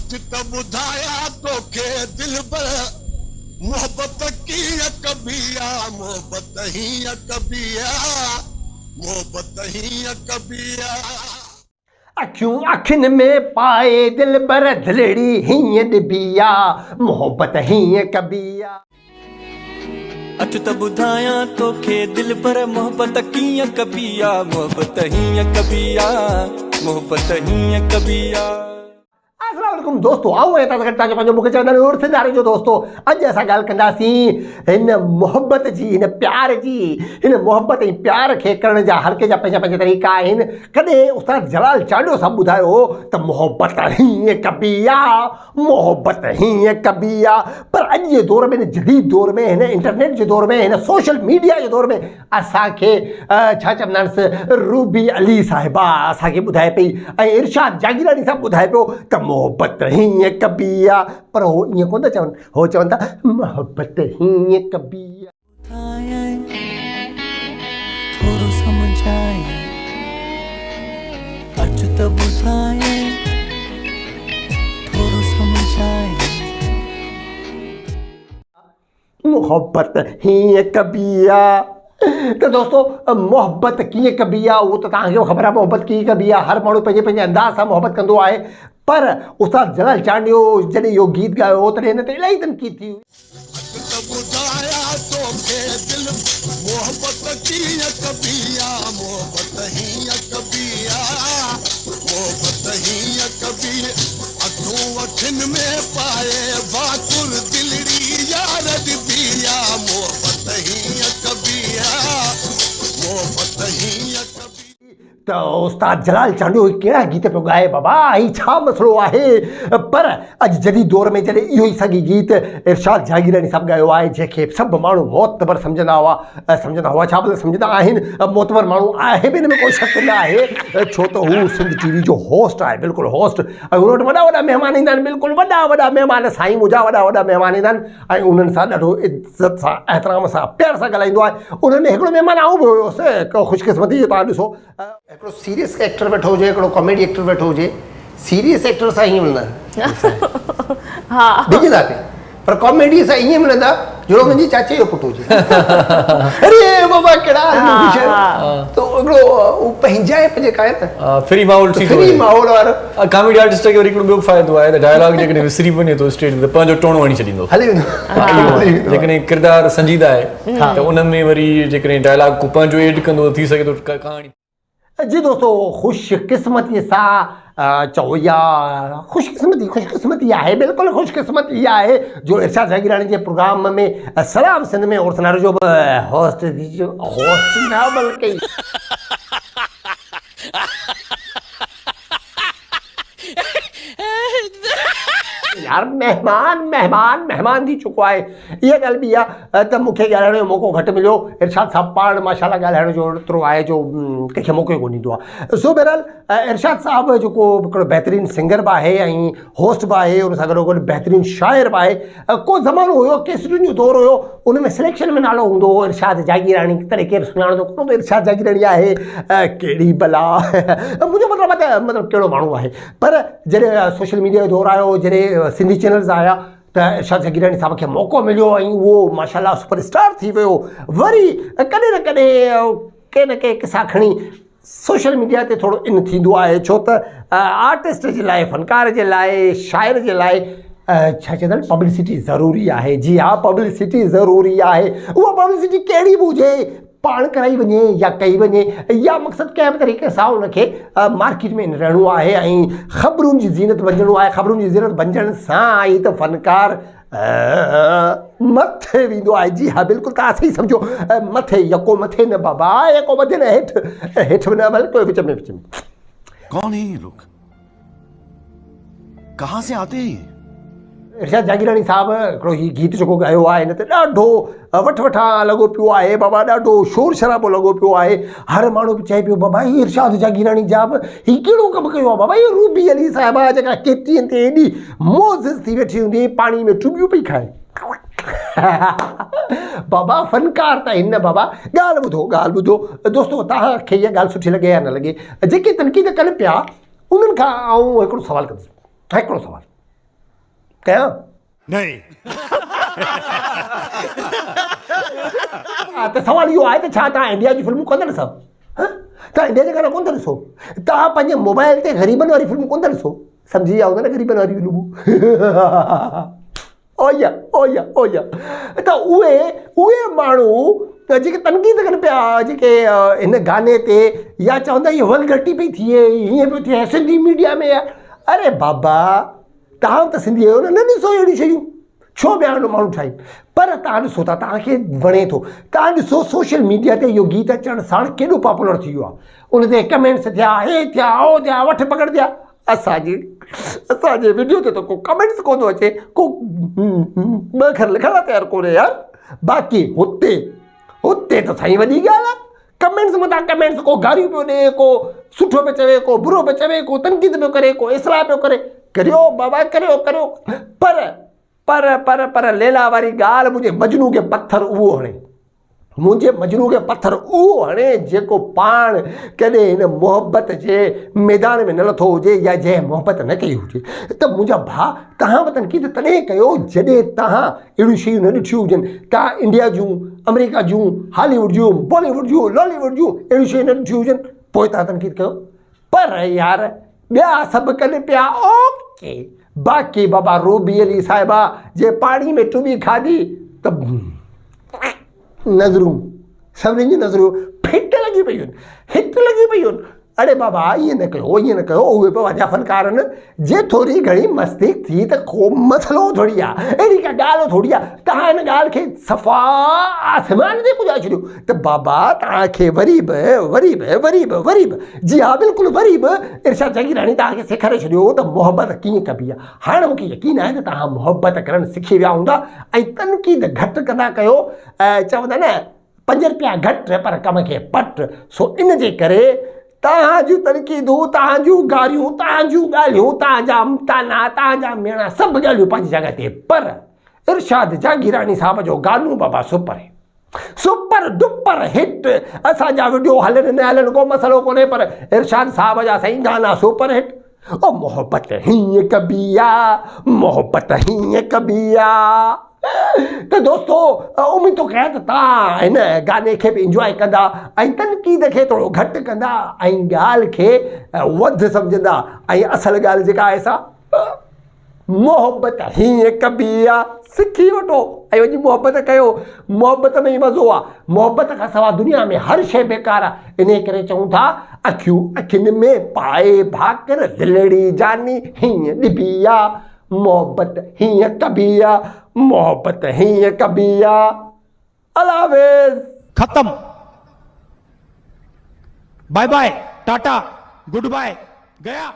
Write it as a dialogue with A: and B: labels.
A: اچ ته ٻڌايان توکي دلبر محبت ڪيئن ڪبي آ محبت هيئن ڪبي آ محبت هيئن ڪبي آ.
B: اکيون اکين ۾ پائي دلبر دلڙي هيئن ڏبي آ محبت هيئن ڪبي آ.
C: اچ ته ٻڌايان توکي دلبر محبت ڪيئن ڪبي آ محبت هيئن ڪبي آ محبت هيئن ڪبي آ.
B: السلام عليڪم دوستو آئون آهيان توهان سان گڏ توهان جو پنهنجو مون کي چوندا آهن عرس ناري جو دوستو اڄ اسان ڳالهه ڪنداسين هن محبت جي هن پيار جي هن محبت ۽ پيار کي ڪرڻ جا هر ڪنهن جا پنهنجا پنهنجا طريقا آهن ڪڏهن استاد جلال چانڊيو صاحب ٻڌايو هو ته محبت هيئن ڪبي آ محبت هيئن ڪبي آ پر اڄ جي دور ۾ هن جديد دور ۾ هن انٽرنيٽ جي دور ۾ هن سوشل ميڊيا جي دور ۾ اسان کي ڇا چوندانس روبي علي صاحبه اسان کي ٻڌائي پئي ۽ ارشاد جاگيراڻي صاحب ٻڌائي پيو ته محبت هيئن ڪبي آ پر هو ائين ڪونه ٿا چون هو چون ٿا محبت هيئن ڪبي آ.
C: ٿورو سمجهائي اچ ته ٻڌائي ٿورو سمجهائي.
B: محبت هيئن ڪبي آ ته دوستو محبت ڪيئن ڪبي آ اهو ته توهان کي خبر آ محبت ڪيئن ڪبي آ هر ماڻهو پنهنجي پنهنجي انداز سان محبت ڪندو آهي پر استاد جلال چانڊيو جڏهن اهو گيت ڳايو هو تڏهن هن تي الاهي تنقيد ٿي هئي.
A: اچ ته ٻڌايان توکي دل محبت ڪيئن ڪبي آ محبت هيئن ڪبي آ محبت هيئن ڪبي اکيون اکين ۾ پائي ڀاڪر دلڙي يار ڏبي آ محبت هيئن ڪبي آ محبت هيئن ڪبي.
B: ته استاد جلال چانڊيو هي ڪهڙا گيت پيو ڳائي بابا هي ڇا مسئلو آهي پر اڄ جديد دور ۾ جڏهن اهو ئي ساڳي گيت ارشاد جاگيراڻي صاحب ڳايو آهي جنهن کي سڀ ماڻهو معتبر سمجهندا هئا سمجهندا هئا ڇا مطلب سمجهندا آهن معتبر ماڻهو آهي به ان ۾ ڪو شڪ نه آهي ڇو ته هو سنڌ ٽي وي جو هوسٽ آهي بلڪل هوسٽ ۽ هن وٽ وڏا وڏا مهمان ايندا آهن بلڪل وڏا وڏا مهمان سائين منهنجا وڏا وڏا مهمان ايندا آهن ۽ انهن سان ڏاڍو عزت سان احترام سان پيار سان ڳالهائيندو آهي انهن ۾ هڪڙو مهمان آئون به هيس هڪ خوش قسمتي جو توهان ڏسو هڪڙو سيريس ايڪٽر ويٺو هجي هڪڙو ڪاميڊي ايڪٽر ويٺو هجي سيريس ايڪٽر سان ائين ملندا
D: ها
B: ڊڄندا پيا پر ڪاميڊي سان ائين ملندا جهڙو منهنجي چاچي جو پٽ هجي اري بابا ڪهڙا ته هڪڙو هو پنهنجائپ جيڪا آهي نه
E: فري ماحول ٿي
B: فري ماحول وارو
E: ڪاميڊي آرٽسٽ کي وري هڪڙو ٻيو فائدو آهي ته ڊائلاگ جيڪڏهن وسري وڃي ٿو اسٽيج تي پنهنجو ٽوڻو هڻي ڇڏيندو
B: هلي ويندو
E: جيڪڏهن ڪردار سنجيده آهي ته ان ۾ وري جيڪڏهن ڊائلاگ ڪو پنهنجو ايڊ ڪندو ٿي سگهي ٿو ڪهاڻي
B: جي دوستو خوش قسمتي سان چئو يا خوش قسمتي خوش قسمتي آهي بلڪل خوش قسمتي آهي جو ارشاد جاگيراڻي جي پروگرام ۾ سلام سنڌ ۾ عرس نارو جو به هوسٽ هوسٽ نه بلڪه يار مهمان مهمان مهمان ٿي چڪو آهي اها ڳالهه به آهي ته مون کي ڳالهائڻ جو موقعو گهٽ مليو ارشاد صاحب پاڻ ماشاء الله ڳالهائڻ جو ايترو آهي جو ڪنهن کي موقعو ڪونه ڏيندو آهي سو بهرحال ارشاد صاحب جيڪو هڪڙو بهترين سنگر به آهي ۽ هوسٽ به آهي ان سان گڏو گڏ بهترين شاعر به آهي ڪو زمانو هيو ڪيسٽن جو دور هيو ان ۾ سليڪشن ۾ نالو هوندو هو ارشاد جاگيراڻي تڏهن ڪير سڃاڻندو ڪونه هوندو ارشاد جاگيراڻي آهي ڪهڙي بلا منهنجو مطلب آهي ته مطلب ڪهڙو ماڻهو آهي پر جڏهن سوشل ميڊيا جو دور آيو جڏهن سنڌي چينلز آيا ته ارشاد جاگيراڻي صاحب کي موقعو مليو ۽ اهو ماشاء الله سپر اسٽار ٿي ويو وري ڪڏهن نه ڪڏهن ڪنهن نه ڪنهن قصا کڻي سوشل ميڊيا تي ٿورو ان ٿيندو آهي ڇو ته آرٽسٽ جي لاء فنڪار جي لاء شاعر جي لاء ڇا چوندا آهن پبلسٽي ضروري آهي جي ها پبلسٽي ضروري آهي اها پبلسٽي ڪهڙي به هجي پاڻ ڪرائي وڃي يا ڪئي وڃي يا مقصد ڪنهن به طريقي سان ان کي مارڪيٽ ۾ رهڻو آهي ۽ خبرن جي زينت بنجڻو آهي خبرن جي زينت بنجڻ سان ئي ته فنڪار مٿي ويندو آهي جي ها بلڪل توهان صحيح سمجهو مٿي يڪو مٿي نه بابا يڪو مٿي نه هيٺ هيٺ به نه بلڪل وچ ۾ وچ ۾.
F: ڪون هين يي لوگ ڪهان سي آتي هين يي.
B: ارشاد جاگيراڻي صاحب هڪڙو هي گيت جيڪو ڳايو آهي هن تي ڏاڍو وٺ وٺان لڳو پيو آهي بابا ڏاڍو شور شرابو لڳو پيو آهي هر ماڻهو به چئي پيو بابا هي ارشاد جاگيراڻي جا به هي ڪهڙو ڪم ڪيو آهي بابا هي روبي علي صاحبه جيڪا ڪي ٽي اين تي ايڏي معزز ٿي ويٺي هوندي هئي پاڻي ۾ ٽٻيون پئي کائي بابا فنڪار ته آهن نه بابا ڳالهه ٻڌو ڳالهه ٻڌو دوستو توهان کي اها ڳالهه سٺي لڳي يا نه لڳي جيڪي تنقيد ڪن پيا انهن کان آئون هڪڙو سوال ڪندس هڪڙو سوال. ڪيان؟
F: نهين.
B: ها ته سوال اهو آهي ته ڇا توهان انڊيا جون فلمون ڪونه ٿا ڏسو؟ ها توهان انڊيا جا گانا ڪونه ٿا ڏسو؟ توهان پنهنجي موبائل تي غريبن واري فلمون ڪونه ٿا ڏسو؟ سمجهي ويا هوندا نه غريبن واري فلمون. او يا او يا او يا ته اهي اهي ماڻهو جيڪي تنقيد ڪن پيا جيڪي هن گاني تي يا چوندا هي ولگرٽي پئي ٿئي هيئن پيو ٿئي سنڌي ميڊيا ۾ اري بابا توهان ته سنڌي آهيو نه نه ڏسو اهڙيون شيون ڇو ٻيا ماڻهو ٺاهين پر توهان ڏسو ٿا توهان کي وڻي ٿو توهان ڏسو سوشل ميڊيا تي اهو گيت اچڻ ساڻ ڪيڏو پاپولر ٿي ويو آهي ان تي ڪمينٽس ٿيا هي ٿيا هو ٿيا وٺ پڪڙ ٿيا اسانجي اسانجي وڊيو تي ته ڪو ڪمينٽس ڪونه ٿو اچي ڪو ٻه اکر لکڻ لاء تيار ڪونهي يار باقي هتي هتي ته سائين وڏي ڳالهه آهي ڪمينٽس مٿان ڪمينٽس ڪو گاريون پيو ڏي ڪو سٺو پيو چوي ڪو برو پيو چوي ڪو تنقيد پيو ڪري ڪو اصلاح پيو ڪري ڪريو بابا ڪريو ڪريو پر پر پر پر ليلا واري ڳالهه منهنجي مجنو کي پٿر اهو هڻي منهنجي مجنو کي پٿر اهو هڻي جيڪو پاڻ ڪڏهن هن محبت جي ميدان ۾ نه لٿو هجي يا جنهن محبت نه ڪئي هجي ته منهنجا ڀاء تهان به تنقيد تڏهن ڪيو جڏهن تهان اهڙيون شيون نه ڏٺيون هجن، توهان انڊيا جون، آمريڪا جون، هالي ووڊ جون، بالي ووڊ جون، لالي ووڊ جون اهڙيون شيون نه ڏٺيون هجن پوء توهان تنقيد ڪيو پر يار ٻيا سڀ ڪن پيا اوڪي باقي بابا روبي علي صاحبه جي پاڻي ۾ ٽٻي کاڌي ته نظرون سڀني جون نظرون ڦٽ لڳيون پيون آهن هت لڳيون پيون آهن اڙي بابا ائين نه ڪيو ائين نه ڪيو اهي به واجا فنڪار آهن جي ٿوري گهڻي مستي ٿي ته ڪو مسئلو ٿوري آهي اهڙي ڪا ڳالهه ٿوري آهي توهان هن ڳالهه کي صفا آسمان تي پڄائي ڇڏيو ته بابا توهان کي وري به وري به وري به وري به جي ها بلڪل وري به ارشاد جاگيراڻي توهان کي سيکاري ڇڏيو ته محبت ڪيئن ڪبي آهي هاڻ مون کي يقين آهي ته توهان محبت ڪرڻ سکي ويا هوندا ۽ تنقيد گهٽ ڪندا ڪيو چوندا نه پنج رپيا گهٽ پر ڪم کي پٽ، سو ان جي ڪري توهان جون تنقيدون، توهان جون گاريون، توهان جون ڳالهيون، توهان جا طعنا، توهان جا ميڻا سڀ ڳالهيون پنهنجي جڳهه تي پر ارشاد جاگيراڻي صاحب جو گانو بابا سپر هي سپر ڊپر هٽ اسان جا وڊيو هلن نه هلن ڪو مسئلو ڪونهي پر ارشاد صاحب جا سائين گانا سپر هٽ او محبت هيئن ڪبي آ محبت هيئن ڪبي آ ته دوستو اميد ٿو ڪيان ته تان هن گاني کي به انجواء ڪندا ۽ تنقيد کي ٿورو گهٽ ڪندا ۽ ڳالهه کي وڌ سمجهندا ۽ اصل ڳالهه جيڪا آهي سا محبت هيئن ڪبي آ سکي وٺو ۽ وڃي محبت ڪيو محبت ۾ ئي مزو آ محبت کان سوا دنيا ۾ هر شيء بيڪار آ انهي ڪري چئون ٿا اکيون اکين ۾ پائي ڀاڪر دلڙي جاني هيئن ڏبي آ محبت هيئن ڪبي آ محبت هيئن ڪبي آ الله حافظ.
G: ختم باء باء ٽاٽا گڊ باء گيا.